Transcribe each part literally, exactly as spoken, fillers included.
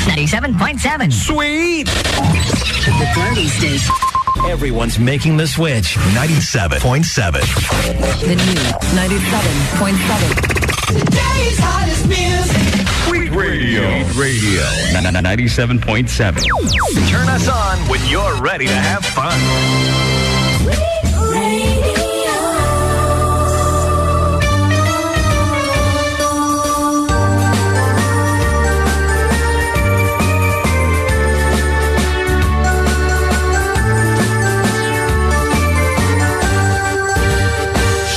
ninety-seven point seven. Sweet! The party station. Everyone's making the switch. ninety-seven point seven. The new ninety-seven point seven. Today's hottest music. Sweet Radio. Sweet Radio. Na, na, na, ninety-seven point seven. Turn us on when you're ready to have fun. Sweet Radio.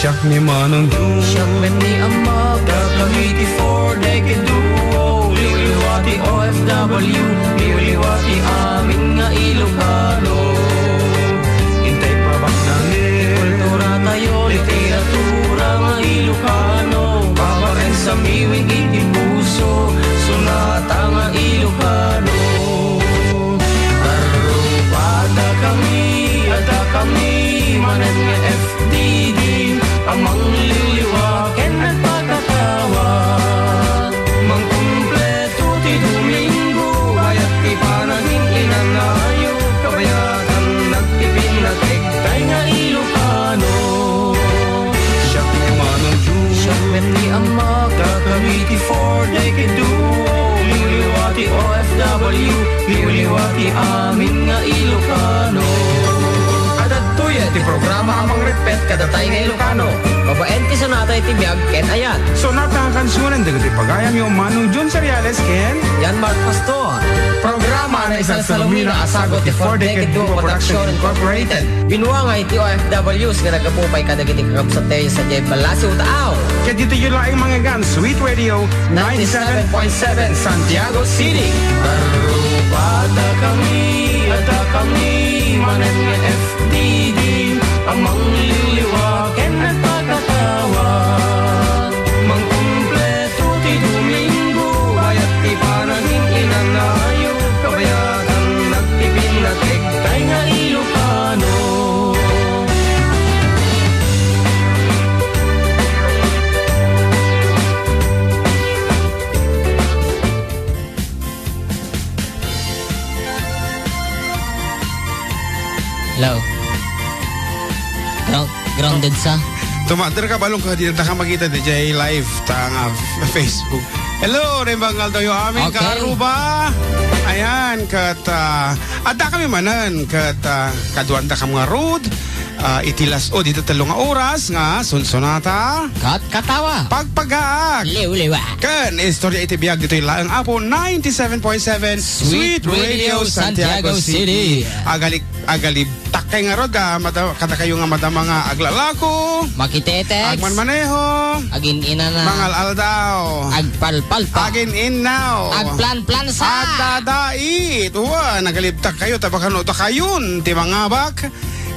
Siak ni Manong Jun. Siak met ni Ammak. Dakami ti Four Decade Duo. Liwliwa ti O F W. Liwliwa ti amin nga Ilocano. Intay pabaknangen ti kulturatayo, literatura nga Ilocano. Babaen sa miwing iti puso, sonata nga Ilocano. Arrubadakami, addakami manen nga F D D a mangliliwa ken agpakatawa. Mangkumpleto ti Domingo, bayat ti panagin-inanayo, kabayatan nagpipinnatek tay nga Ilocano. Siak ni Manong Jun. Siak met ni Ammak. Dakami ti Four Decade Duo. Liwliwa ti O F W. Liwliwa ti amin nga Ilocano. Adda daytoy ti programa a mangreppet kadatay nga Ilocano. Babaen ti sonata iti biag ken ayat. Sonata nga kansionen dagiti pagayamyo, Manong Jun Seriales ken Jan Mark Pastor. Programa a naisalsalumina a sagut ti Four Decade Duo Production Incorporated. Binuangay ti O F Ws nga naggapu pay kadagiti kakabsattayo sadiay Balasi, Utao. Ket ditoyyo laeng mangngeggan, Sweet Radio, ninety-seven point seven Santiago City. Arrubadakami, addakami manen nga F D D a mangliliwa ken agpakatawa. Mangkumpleto ti Domingo, bayat ti panagin-inanayo, kabayatan nagpipinnatek tay nga Ilocano. Hello. Ground, grounded sa? Tumader ka, balong ka, di na ka makita, di jay live ta nga f-, Facebook. Hello, rimbang aldaw yo amin, Okay. Karuba. Ayan, ket, ah, adda kami manen, ket, ah, kaduanda kam nga road. Ah, iti las-, o, dito tello nga oras nga sunsonata. Kat-, katawa. Pagpagaak. Liwliwa. Ken istorya iti biag ditoy laeng Apo ninety-seven point seven Sweet Sweet Radio Radio Santiago Santiago City. City. Agali-, agalibtak kay ngarud, ah, mada-, kadakayo nga madama nga aglalako. Makitetext. Agmanmaneho. Agin-inana. Mangal-aldaw. Agpalpalpa. Agin-innaw. Agplanplansa. Agdadait. Wa, nagalibtak kayo, ta bakano ta kayon ti mangabak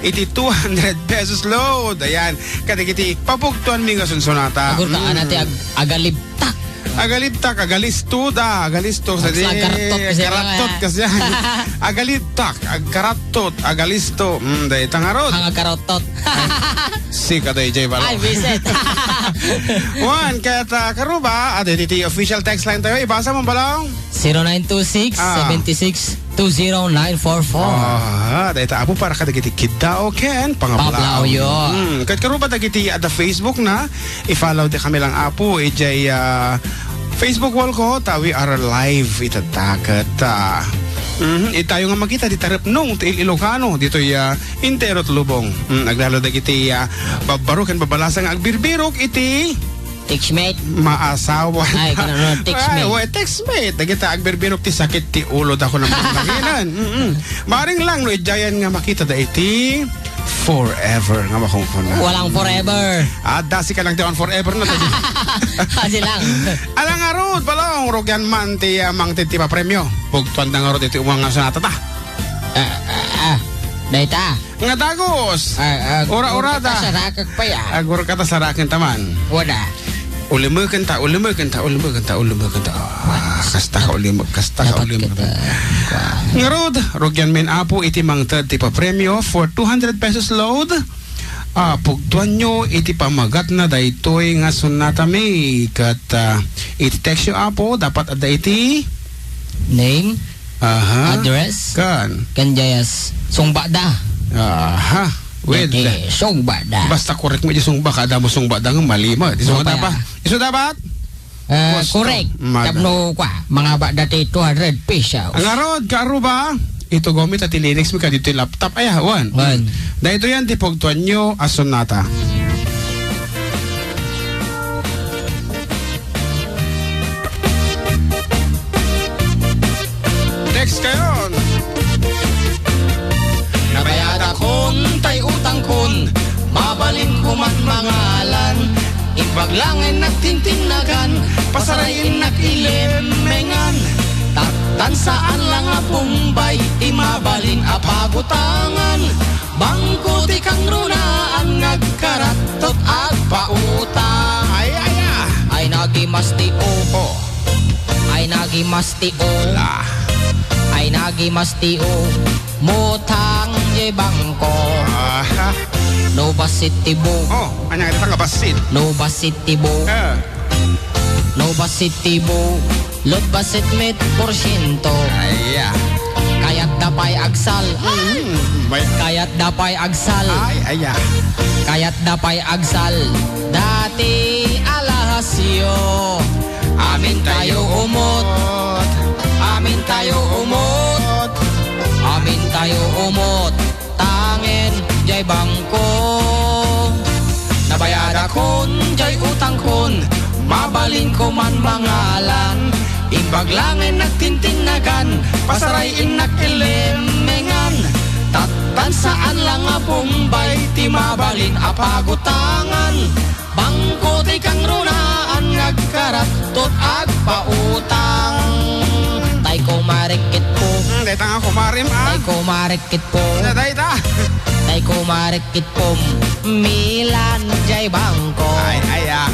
iti two hundred pesos load. Ayan, kadagiti papugtuanmi nga sunsonata. Agurka, Mm. ana ti ag-, agalibtak. Agalibtak, agalisto da, agalisto. Agsa-, agkarattot kasi Karattot nga. Kasi. Agalibtak, agkarattot, agalisto. Mm, dayta ngarud. Ang agkarottot. Sika dayjay balo. Ay, bisit. Juan, ket, ah, Karuba, ah, dayta ti official text line tayo. Ibasa mo, Balong? Zero nine two six, Ah. seven six, two zero nine four four. Ah, dayta apo para kadagiti kiddao ken pangablaw. Pablaw, yo. Hmm, ket karuba dagiti adda Facebook na, i-follow da kami lang apo, ijay, ah, Facebook wall ko, ta we are live ita daket, ah, mhm, itayo nga makita di tarepnong ti Ilocano, ditoy, ah, entero ti lubong. Hmm, aglalo dagiti, ah, babbaro ken babalasa nga agbirbirok iti Textmate. Maasawa. Ay, kano, no, textmate. Ay, we, textmate. Dagita agbirbirok ti sakit ti ulo da ko naman kanginan. Mm-mm. Maring lang no idiayan nga makita da iti forever nga makungkuna. Walang forever. Adda sika lang ti on forever na. Kasi lang. Alang arud, balong, rugyan man ti, ah, mangted ti papremyo. Pugtuan da ngarud iti umang nga sonata ta. Ah, ah, ah. Dayta. Nga dagus. Ah, ah, Ura-ura ta. Sarakak pa ya. Agur ka ta saraken taman. Wala. Ulimeken ta, ulimeken ta, ulimeken ta, ulimeken ta. Ah, kasta ka ulimek, kasta ka Dapat ulimek. Kita. Ngarud, rugyan men apo iti mangted ti papremyo for two hundred pesos load. Ah, pugtuanyo iti pamagatna daytoy nga sonatami. Ket, ah, iti textyo apo, dapat adda iti Name, Aha. address, Kan. Kan jayas, sungbada. Aha. Well, Dati, sungbada. Basta correct mo di sungba, kada mo sungbada nga mali mo. Isu Ano dapat? Isu dapat? Eh, Gusto. Correct. Mada. Tapno kwa, mga ba dati two hundred pesos. Ang arod, kaaruba, ito gomit at linix mo ka dito yung laptop. Ay, awan. Wan. Dahil ito yan, di pagtuan nyo, asunata. Text kayon. Nabayadakon tay utangkon, mabalinko man mangalan. Imbag la nga innak tintinnagan, pasaray innak ilemengan. Tattan saan la nga Bombay, ti mabalin a pagutangan. Bangko ti kangrunaan nga agkarattot agpautang. Ay, ay, ah. Ay, nagimas ti uho. Ay, nagimas ti u. Wala. Ay, nagimas ti u. Mutang jay bangko. Aha. No basit ti bu. Oh, anya nga bassit? No basit ti bu. Eh. No basit ti bu. Lot basit met porsyento. Ay, ah. Kayat da pay agsal. Mm, may- Kayat da pay agsal. Ay, ay, ah. Kayat da pay agsal. Dati alahasyo. Amin tayo umot. Amin tayo umot. Amin tayo umot. Tangen jay bangko. Nabayadakon jay utangkon. Mabalinko man mangalan. Imbag la nga innak tintinnagan. Pasaray innak ilemengan. Tattan saan la nga Bombay. Ti mabalin a pagutangan. Bangko ti kangrunaan nga agkarattot agpautang. Tay kumarikit po. Hmm, dayta nga kumarim, ah. Tay kumarikit po. Na, dayta. Tay kumarikit po. Milan jay bangko. Ay, ay, ah.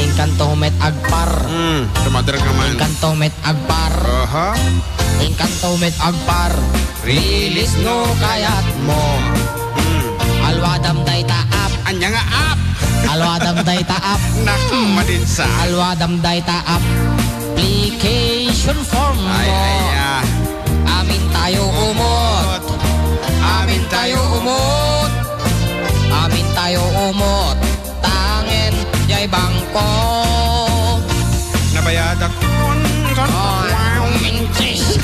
Inkanto met agpar. Hmm, tumader ka man. Inkanto met agpar. Aha. Inkanto met agpar. Release no kayat mo. Hmm. Alwadam dayta app. Anya nga app? Alwadam dayta app. Naku, madinsa. Alwadam dayta app. Application form mo. Ay, ay, ah. Amin tayo umot. Amin tayo umot. Amin tayo umot. Tangen jay bangko. Nabayadakon. Oh, mintis.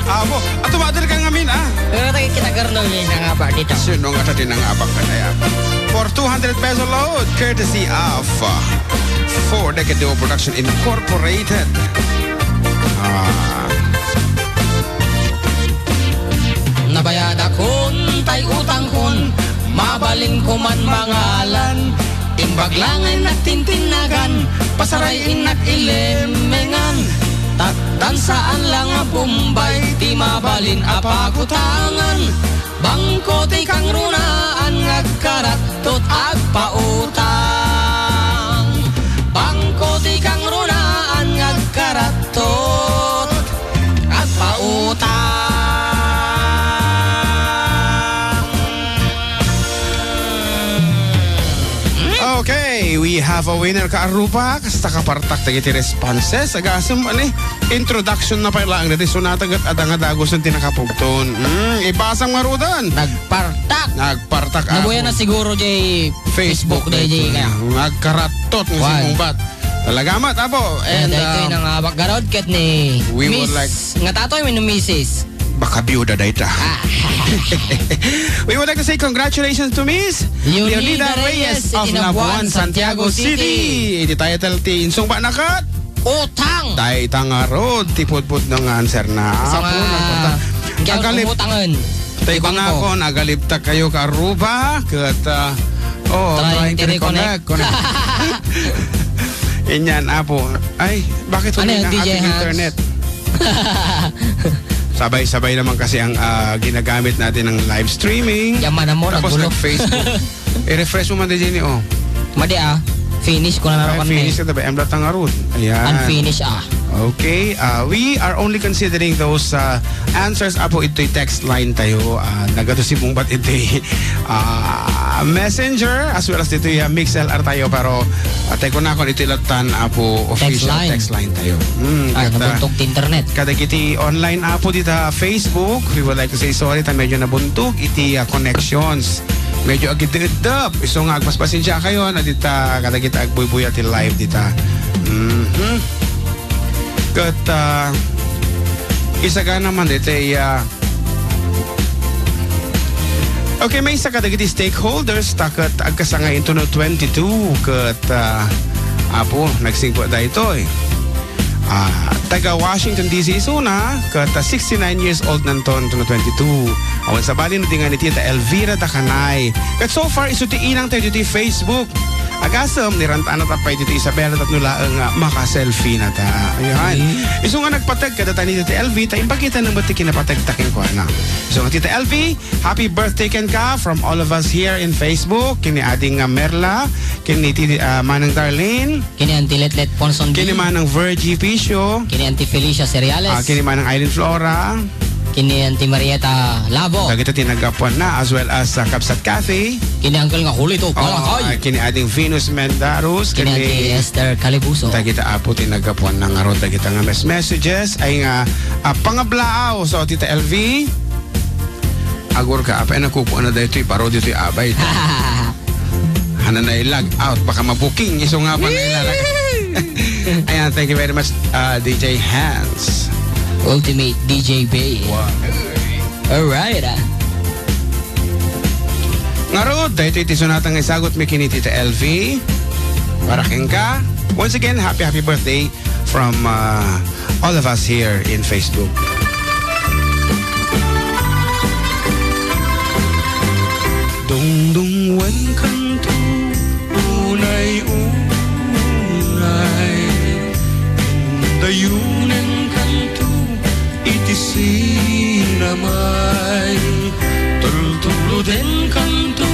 Amo, at tumader ka ngamin, ah. Pero tayo kita garno yung nangaba dito. Sino nga sa tinangabang ka na yan? For two hundred peso load, courtesy of, uh, Four Decade Duo Production Incorporated. Ah. Nabayadakon tay utangkon, mabalinko man mangalan. Imbag la nga innak tintinnagan, pasaray innak ilemengan. Tattan saan la nga Bombay, ti mabalin a pagutangan. Bangko ti kangrunaan nga agkarattot agpautang. Bangko ti kangrunaan nga agkarattot agpautang. Okay, we have a winner, kaaruba. Kasta kapartak dagiti responses. Agasem, ani, introduction na pay laeng dati. Sunata ket adda nga dagusen ti nakapugton. Mm, ibasam ngaruden. Nagpartak. Nagpartak, Nabuya Apo. Na siguro jay Facebook, Facebook daytoy. Kaya. Nagkarattot nga Wan. Simmungbat. Talaga met, Apo. And, daytoy um, nangabak garud ket ni we would Miss, like nga tatoy mi no Missus. Baka biyuda dayta. Ah. We would like to say congratulations to Miss Leonida Leonida Reyes Reyes of iti Labuan, Labuan, Santiago Santiago City. City. Iti title ti insungbatna ket Utang. Dayta ngarud ti pudpudno nga answer na. Sa Apo, mga nagpunta. Diyan Agalip. Umutangan. Tay Di bangko. Kunakon, agaliptak kayo, kaaruba, ket, ah, oh, Trying trying to to reconnect. Reconnect. Connect. Inyan, Apo. Ay, bakit Ano yan, humina D J ating Hans? Internet? Sabay-sabay naman kasi ang, ah, ginagamit natin ng live streaming. Yaman na mo, Tapos nagulo. Nag-Facebook. I-refresh mo man, D J ni, oh. Madi, ah. Finish ko na Ay, naman, finish eh. Ka tabi. Em, datang arut. Ayan. Unfinish, ah. Okay, uh, we are only considering those, uh, answers, apo, ito'y text line tayo. Uh, nagado si Bungbat ito'y, uh, messenger as well as dito'y, uh, Mix L R tayo. Pero, uh, tay ko na kung ito'y latan, apo, official text line tayo. Mm, ah, ket, uh, nabuntog ti internet. Kadagiti online, apo, dita Facebook, we would like to say sorry ta medyo nabuntog iti, uh, connections. Medyo agidedap. Isu nga agpaspasiensia kayo, na dita, kadagita agbuybuya ti live dita. Mhm. Ket, ah, isagana man ditoy, ah, okay, maysa kadagiti stakeholders, ta ket agkasangay intono twenty-two, ket, ah, apo, nagsingpet daytoy. Ah, taga Washington, D C isuna, ket, ah, sixty-nine years old nanton, intono twenty-two. Awan sabali no di nga ni Tita Elvira Dacanay. Ket so far, isu ti inang tayo ditoy Facebook. Agasem, ni rantana ta pay ditoy Isabela tapno laeng nga maka-selfie na ta. Ayan. Mm. Isu nga nagpateg kadata ni Tita Elvie, ta impakita na met ti kinapateg ta kenkuana. Isu nga Tita Elvie, happy birthday kenka from all of us here in Facebook. Kini ading nga Merla, kini ti, ah, Manang Darlene. Kini Auntie Letlet Ponson. Kini Manang Virgie Picio. Kini Auntie Felicia Cereales. Ah, kini Manang Eileen Flora. Kini Auntie Marieta Labo. Dagita ti naggapuanna, as well as, ah, Kabsat Kathy. Kini Uncle nga Julito, oh, palakay. Ah, kini Ading Venus Mendarus, kini Auntie Esther Calibuso. Dagita apo ti naggapuanna ngarud, dagita nga mes-, messages, ay nga, ah, pangablaaw. So, Tita L V, agur ka, apay nakukuana daytoy, baro ditoy abay. Hananay log out, baka mabuking, isu nga pa na ilalagay. Ayan, thank you very much, uh, D J Hans. Ultimate D J Bay. Wow. Alright, ah. Ngarud, daytoy ti sunatang isagut mi kini Tita L V. Para kenka. Once again, happy, happy birthday from, uh, all of us here in Facebook. Dungdung wen kanto, unay-unay, indayonen kanto iti sinamay, tultuloden kanto,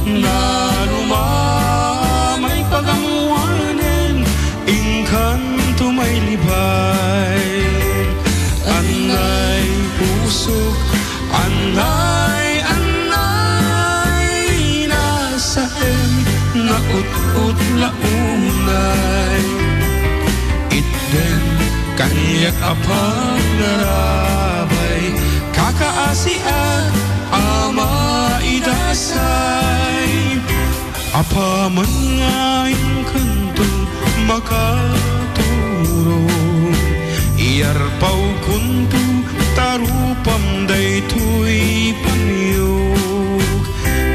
naluma may pagammoanen, inkanto may libay. Anay pusok, anay, anay, nasaem, naut-ut la unay. Itdem kaniak a pangarabay, kakaasiak a maidasay. Apaman nga inkanto makaturog, iyarpawkonto ta rupam daytoy paniog.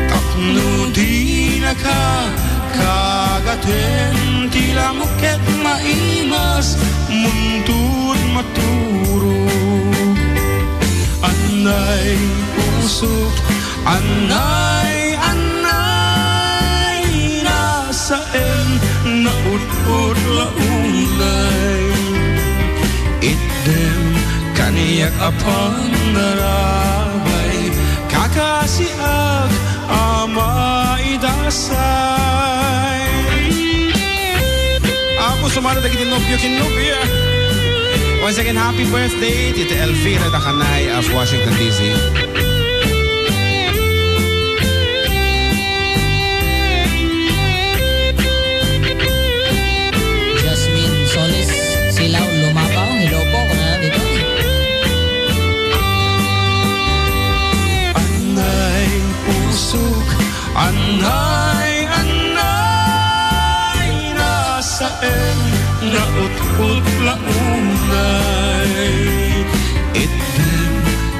Tapno dinaka kagaten ti lamok ket maimas, muntot maturog. Anay pusok, anay, anay, nasaem, naut-ut la unay. Itdem kaniak a pangarabay, kakaasiak a maidasay. Apo, sumaro dagiti nobio ken nobia. Once again, happy birthday, Tita Elvira Dacanay of Washington, D C. Jasmine Solis, Silaw Lumabaw, hello po, kuna dito. Anay pusok, anay, anay, nasaem, naut-ut la unay. Itdem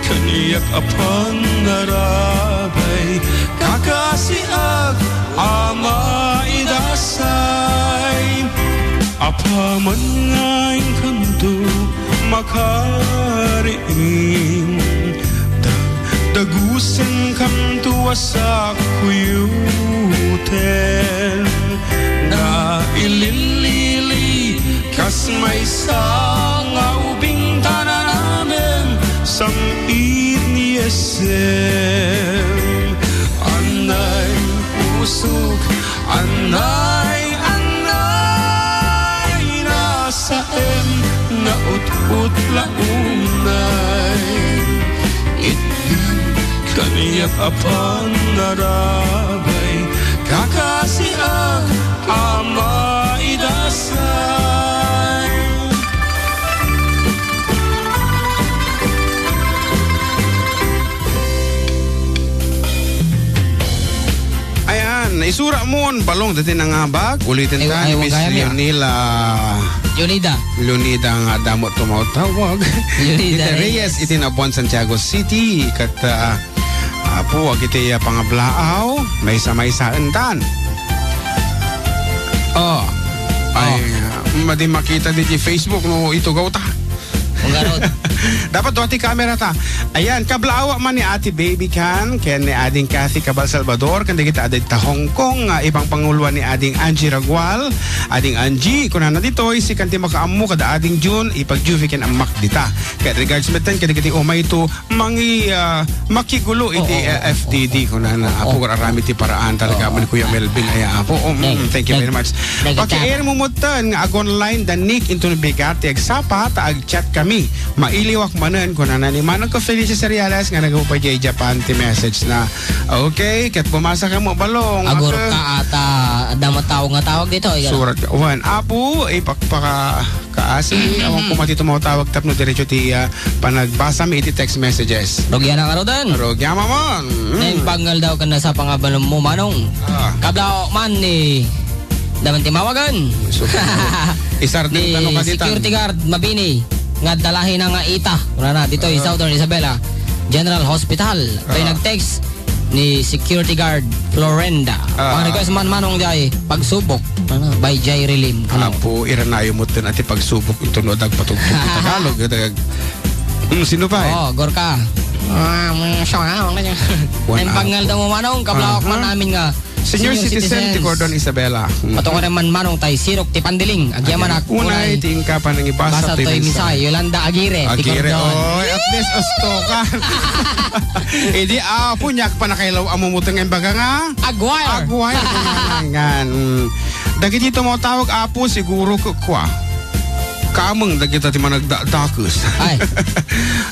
kaniak a pangarabay, kakaasiak a maidasay. Apaman nga inkanto makariing, da-, dagusenkanto a sakkuyoten. Nailillili kas maysa nga ubing ta nanamem, sam-it ni Yesem. Anay pusok, anay, anay, nasaem, Utla unay, itdi kaniak a pannarabay, kakasiak a maidasay. Ayan, isura mo ang balong dati nangabak. Ulitin Ay, ta ni ay, Miss wag kaya, Mia. Leonila. Leonida. Leonida nga damo tumawtawag. Leonida Ita Reyes. Reyes, iti Nabuan, Santiago City. Kat, ah, apo, agiti, ah, pangablaaw, maysa-maysaendan. Oh. Ay, Oh. ah, madi makita di Facebook no itugaw ta. Manggarod. Dapat dua ti camera ta. Ayan, kablaaw man ni Ate Baby Can, ken ni Ading Kathy Cabal Salvador, ken dagiti adda ita Hong Kong, nga ipangpanguloan ni Ading Angie Ragual. Ading Angie, kunana ditoy, sikan ti makaammo kada Ading June, ipag-Juvie ken ammak dita. Ket regards metten, kadagiti umayto, mangi-, ah, makigulo iti Oo, oo, F T D, oo, kunana, oo, apo, oo. Aramid ti paraan talaga, Oo. Amin Kuya Melvin, aya, apo. Oh, mm, Thank, thank you thank, very much. thank you, Pakiir Tama. Mo mutten nga ag-online da Nick into bigat ti agsapa, ta ag-chat kami. Mailiwak manen, kunana ni Manang ko Felicia Seriales nga nagupay jay Japan ti message na. Okay, ket bumasa ka mo balong. Agor Ate. Ka ata, adda matawag nga tawag dito, ikaw. Surat ka. Wen, apo, ipakpaka-, kaasi, awan ko mati tumawag tapno diretso ti, ah, panagbasa mi iti text messages. Rugyan na ka, Rodan. Rugyan, mamon. Mm. Naimbag nga aldaw ken nasapa nga balong mo, Manong. Ah. Kablaaw man ni Daman ti mawagan. So, isardeng Ni tano kadita. Security guard, mabini. Nga dalahi na nga ita. Wala na, dito, Ah. Southern Isabela General Hospital. Kay Ah. nag-text ni Security Guard Florenda. Ah. Ang request man manong jay, pagsubok. Ano, by Jay Rilim. Ano? Apo, iranayo mo din ati pagsubok ito no dagpatugtog ti Tagalog. Tagalog. Hmm, sino pa eh? Oh, Gorka. Ah, may siya nga, wala niya. One Ang hour. Pangal daw mo manong, kablawak Aha. man namin nga Senior Senior citizen, citizens. Ti Cordon Isabela. Mm. Patungo naman manong tay sirok ti pandiling. Agyamanak, Unay, unay. Ti ingka panangibasa Basa ti toy mensahe. Misay, Yolanda Aguirre, ti Aguirre, Cordon. Oy, at least usto ka. Idi, ah, punyak pa nakailaw, amumuteng ang baga nga. Aguirre. Aguirre, ngan. Mm. Dagiti tumawag, apo, siguro ko, kwa. Kameng dagita ti managdadakes. Ay.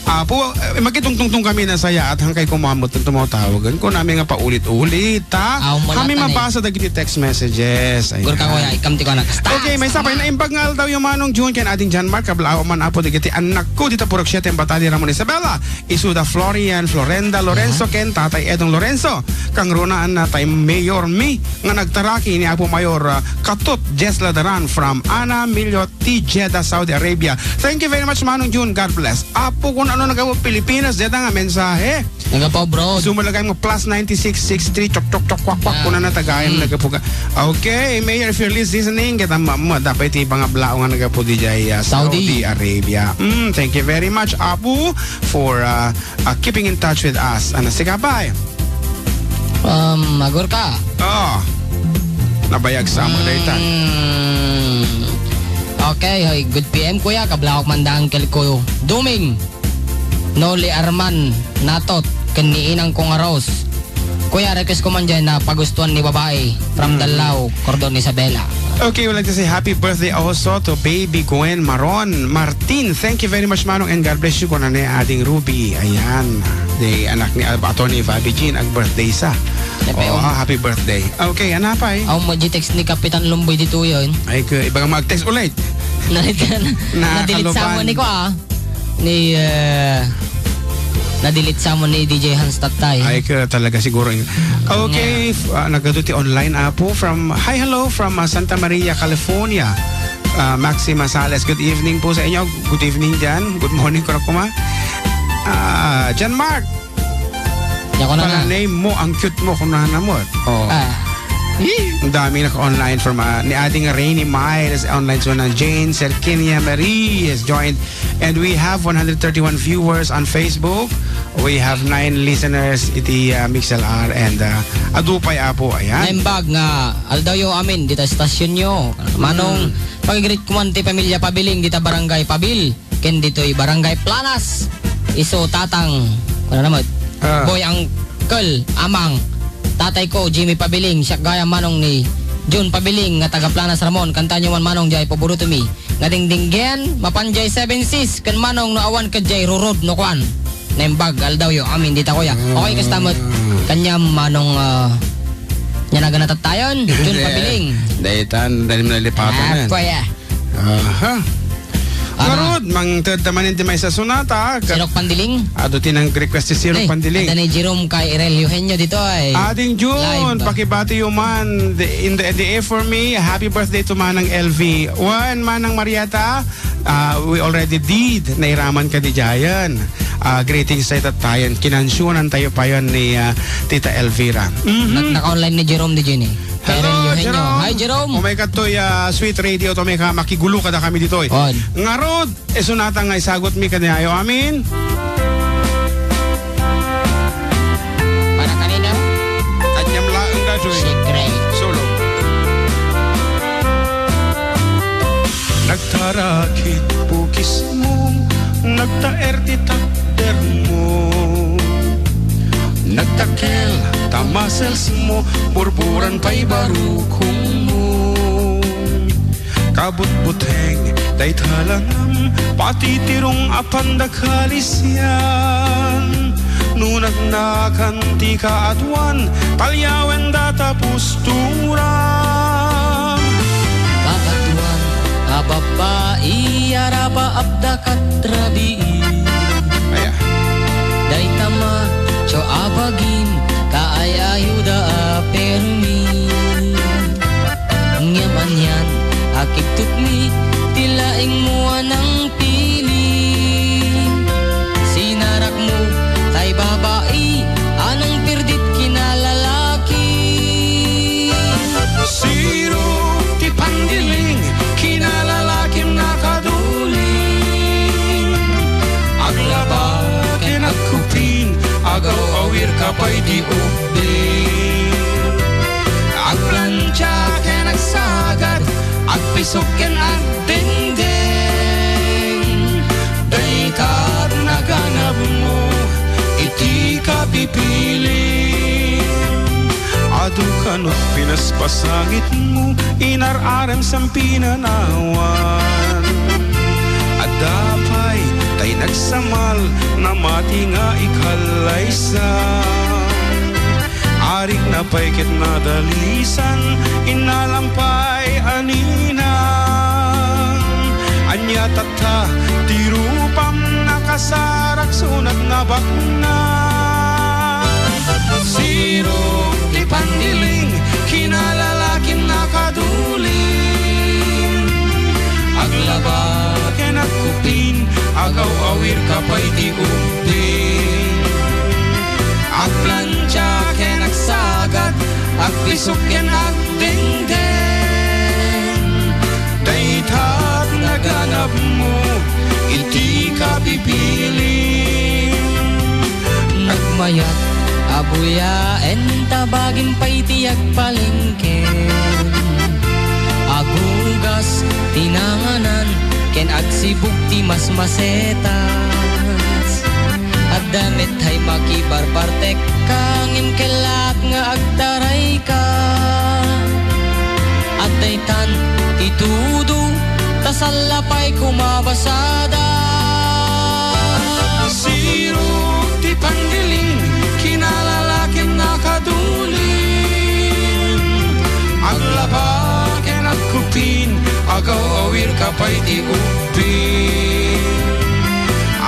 Apo, eh, makitungtungtong kami na saya at hangkay kumamot ng tumatawagan ko namin nga paulit-ulit, ha? Aw, mula Kami tanay. Mabasa dagiti text messages. Ayan. Gurka ko ya, ikam ti ko anak. Okay, may sapay na imbag nga aldaw yung manong June ken ating John Mark, kablaaw man apo dagiti anak ko dita Purok siete, Batali, Ramon Isabela, Isuda, Florian, Florenda, Lorenzo, Aha. Ken Tatay Edong Lorenzo, kang runaan na tay Mayor mi nga nagtaraki ni Apo Mayor, ah, Katut Jesla Daran from Ana Milot ti Jeddah, Saudi Arabia. Thank you very much, Manong June. God bless. Apo, kung ano nagawa Pilipinas, deta nga mensahe. Nagapaw abroad. Sumalagay mo plus ninety-six six three, chok, chok, chok, kwak, kwak, Ah. Kuna na tagayan, Mm. nagapuga. Okay, Mayor, if you're listening, kita ma-, ma-, dapat iti pangablaw nga nagapu di jay, ah, Saudi. Saudi Arabia. Mm, thank you very much, Apo, for, ah, ah, keeping in touch with us. Ano, sige, bye. Um, agor ka. Oo. Nabayag sa amo dayta. Mm. Okay, hoy, good P M, kuya. Kablawak man da uncle ko, Duming. Noli Arman, Natot, ken ni inang ko nga Rose. Kuya, request ko man dyan na pagustuhan ni babae from Mm. Dalao, Cordon Isabela. Okay, we'd like to say happy birthday also to baby Gwen Maron Martin. Thank you very much, Manong, and God bless you, kuna ni Ading Ruby. Ayan, the anak ni Ab-, Attorney Fabi Jean, ag birthday sa. Happy Oh, um, ah, happy birthday. Okay, ano pa eh? Aw, mo, text ni Kapitan Lumboy dito yun. Ay, ko, iba nga mag-text ulit. Nalit-, Na, nadilit sa mo kaluban. Ni ko, ah. Ni, eh, nadilit sa mo ni D J Hans Tatay. Ay, ka talaga siguro yun. Okay, Yeah. f-, ah, nagadu ti online, apo, from, hi, hello, from, ah, Santa Maria, California. Ah, Maxima Sales, good evening po sa inyo. Good evening dyan. Good morning, ko na kuma. Ah, John Mark. Ako na Para na. Name mo, ang cute mo, kung nana mo. Oh. Ah. Ang daming naka-online from, ah, ni Ading Rainy Miles, online so na Jane Serkinia Marie has joined. And we have one hundred thirty-one viewers on Facebook. We have nine listeners iti, ah, MixLR and, ah, adu pay, apo, ayan. Naimbag nga aldaw yo amin dita stasyon yo. Manong Mm. pag-greet ko man ti pamilya Pabiling dita barangay Pabil. Ken ditoy Barangay Planas. Isu tatang, ano naman? Ah. Boy, uncle, amang, tatay ko, Jimmy Pabiling, siak gayam manong ni Jun Pabiling nga taga Planas Ramon, kantaenyo man Manong jay Paborito Mi. Nga dingdinggen, mapan jay Seven Seas, ken Manong no awan ket jay Rurod no kuan. Naimbag, aldawyo, amin dita kuya. Okay, kasta met. Kaniam Manong, ah, nia nagana tattayon, Jun Pabiling. Daytan, daytan nalipatan. Ah, kuya. Aha. Aha. Ngarud, mangted ta manen ti maysa a sonata, ka- Sirok Pandiling? Adu ti nag-request ti Sirok Pandiling. Adda ni Jerome ken Irel Eugenio ditoy. Ading Jun, live. Pakibatiyo man, the, in the, the air for me, happy birthday to Manang L V. Wen, Manang Marieta, ah, we already did, nairaman kadi jayen. Ah, greetings tayo tattayen. Kinansyunan tayo payen ni, ah, Tita Elvira. Mhm. Nak-, naka-online ni Jerome di Jenny. Hello, Jerome. Hi, Jerome. Umay kadtoy, ah, Sweet Radio, to may ka-, makigulo kadakami ditoy. On. Ngarud, isu nata nga isagut mi kaniayo amin. Para kanino? Kaniam laeng daytoy. Secret. Solo. Nagtarakit bukismo, nagtaer ti takdermo. Nagtakkel ta musclesmo, burburan pay barukongmo. Kabutbuteng dayta langam, patitirong a pandakalisian. No nagnakan ti kaaduan, talyawen data postura. Kaaduan a babbai, arapaapda kat rabii. Aya. Dayta macho a bagim, kaay-ayuda a permi. Ngem anian a kibtutmi ti laingmo a nangpili. Sinarakmo tay babai a nangpirdit kinalalaki. Sirok ti pandiling, kinalalakim nakaduling. Aglaba ken agkupin, agaw-awir ka pay ti ubing. Agplancha ken agsagad, agpisok ken agdengdeng. Dayta naganabmo iti kapipilim. Adu kano pinaspasamitmo, inar-arem sa pinanawan. Adda pay tay nagsamal, namati nga ikallaysan. Arikna pay ket nadalisan, innalam pay a ninang. Ania tatta ti rupam, nakasarak sunat nabaknang. Sirok ti pandiling, kinalalakim nakaduling. Aglaba ken agkupin, agaw-awir ka pay ti ubbing. Agplancha ken agsagad, agpisok ken agdengdeng. Dayta naganabmo iti kapipilim. Nagmayat a buyaen ta bagim pay ti agpalengke. Agugas ti nanganan ken agsibug ti masmasetas. Adda met hay makibarbartek ka, ngem kellaat nga agtarayka. Adda itan ti tudo, ta salla pay kumabasada. Sirok ti pandiling, kinalalakim nakaduling. Aglaba ken agkupin, agaw-awir ka pay ti ubbing.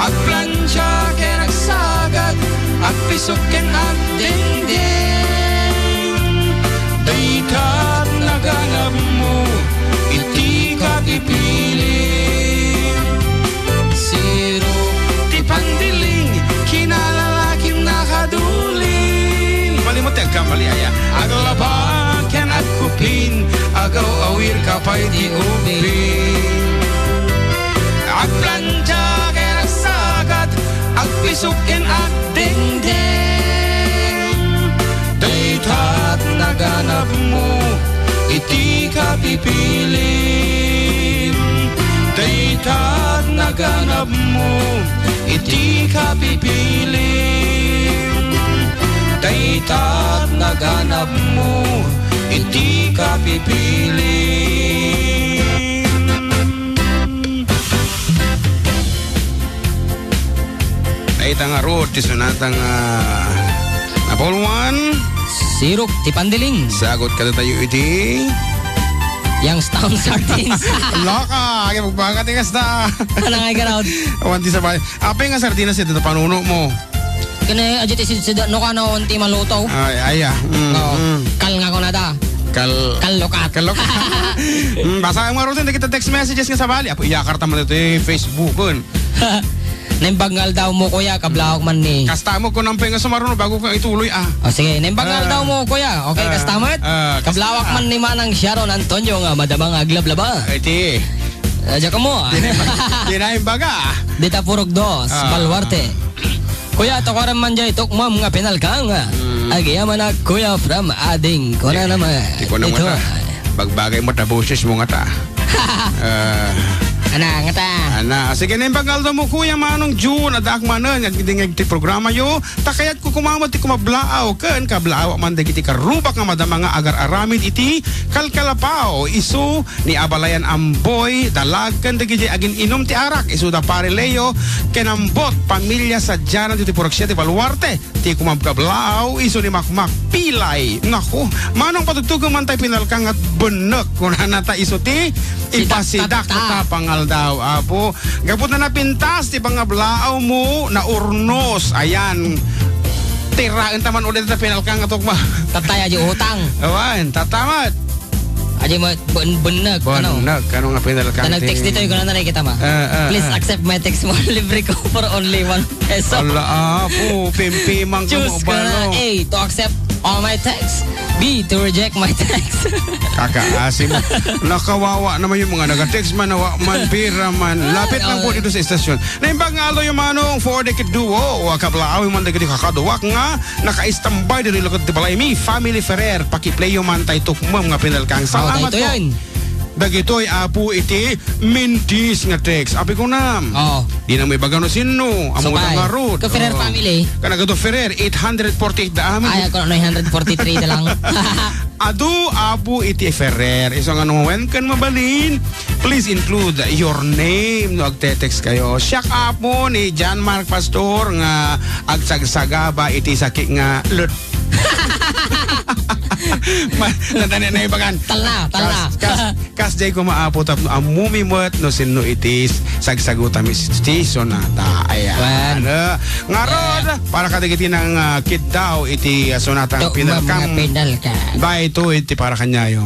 Agplancha ken agsagad, agpisok ken agdengdeng. Dayta naganabmo iti kapipilim. Sirok ti pandiling, kinalalakim nakaduling. Malimut ti agkamali, aya. Aglaba ken agkupin, agaw-awir ka pay ti ubbing. Agplancha ken agsagad, agpisok ken agdengdeng. Dayta naganabmo iti kapipilim. Dayta naganabmo iti kapipilim. Dayta naganabmo Iti kapipilim. Ay, ita ngarud ti sonata nga napulwan. Sirok ti pandiling. Sagut kadatayo iti Youngstown Sardines. Loka, agay, magbaga ti kasta. Ano nga, Gerald? Awan ti sabay. Apay nga sardinas iti panunotmo? Kani, adjay ti sidsida, no, kano, ti maluto. Ay, ay, ah. Mm, Oo. mm. Kal nga kunada. Kal- Kallukat. Kallukat. Mm, basaem ngarud dagiti text messages nga sabali. Apo, iyakarta man iti Facebook, kun. Naimbag nga aldawmo, kuya, kablawak man ni. Kasta mo, kun ampay nga sumaruno, bago ka ituloy, ah. O, sige, naimbag nga Ah. aldawmo, kuya. Okay, Ah. kasta met? Ah, kasta. Kablawak man ni Manang Sharon Antonio nga madama nga aglablaba. Iti. Ah, diak mo, ah. Di na, di na imbaga. Dita Purok Dos, Ah. Baluarte. Kuya, tukuren man jay tukmam nga pinalkang. Mm. Agyamanak, kuya, from Ading. Kuna naman. Ti kuna mo ta. Bagbagay mo ta boses mo nga ta. Ah. Ana, nga ta. Ana, sige, naimbag nga aldawmo, Kuya Manong June, addaak manen nga agdingdingeg ti programayo. Ta kayatko koma met ti kumablaaw ken kablaawak man dagiti karrubak nga madama nga agar-aramid iti kalkalapaw, isu ni Abalayan Amboy Dalag ken dagiti agin-inum ti arak, isu da Pare Leo ken Ambot, pamilya sadianan ditoy Purok Siete, Baluarte, ti kumabkablaaw, isu ni Makmak Pilay. Naku, Manong, patugtugem man tay pinalkang nga bennek, kunana ta isu ti Si ipasidakta Dakdakta. Pangaldaw, Apo. Gapu ta napintas ti pangablaaw mo, naurnos, ayan. Tiraen ta man ulit ta pinalkang nga tukma. Tatay, adjay utang. Awan, tatamat. Adjay mo, ben-, benneg, ano? Benneg, ano nga pinalkang Ta nag-text ti ditoy, kunana, nakikita mo. Ah, ah, Please ah. accept my text mo. Libre ko for only one peso. Ala, Apo, pimpimang ka Choose mo, ka na. Balo. A, to accept all my texts. B, to reject my texts. Kakaasi mo. Nakawawa naman yung mga nag-text man, nawa man, pira man. Lapit lang po Ay. dito sa istasyon. Naimbag nga aldaw, Manong, for the kid duo, wa kablaaw man dagiti kakaduak nga naka-standby diri lugad ti balay mi, family Ferrer, pakiplayo man tay tukmam nga pinalkang. Oh, Salamat daytoy po. Yan. Dagitoy, Apo, iti Mintis nga text. Api ko na. Oh. Di na mo ibaga no sino. Amo da Supay. Ngarud. Ka Ferrer Oh. family. Kanagado Ferrer, eight hundred forty-eight da amin. Ay, ako, nine hundred forty-three na lang. Adu, Apo, iti Ferrer. Isu nga no wen ken mabalin, please include your name no agte-text kayo. Siak, Apo, ni John Mark Pastor nga agsagsagaba iti sakit nga lut. Ma-, natani na ibagan. Talna, talna. Kas, kas, kas jay ko maapo tapno ammumi met no sinno iti sagsagutam iti sonata. Ayan. Wen. Eh, ngarud, Yeah. para kadagiti nang, ah, kiddaw iti, ah, sonata To, pinalkam. Mga pinalkam. Daytoy iti para kanyayo.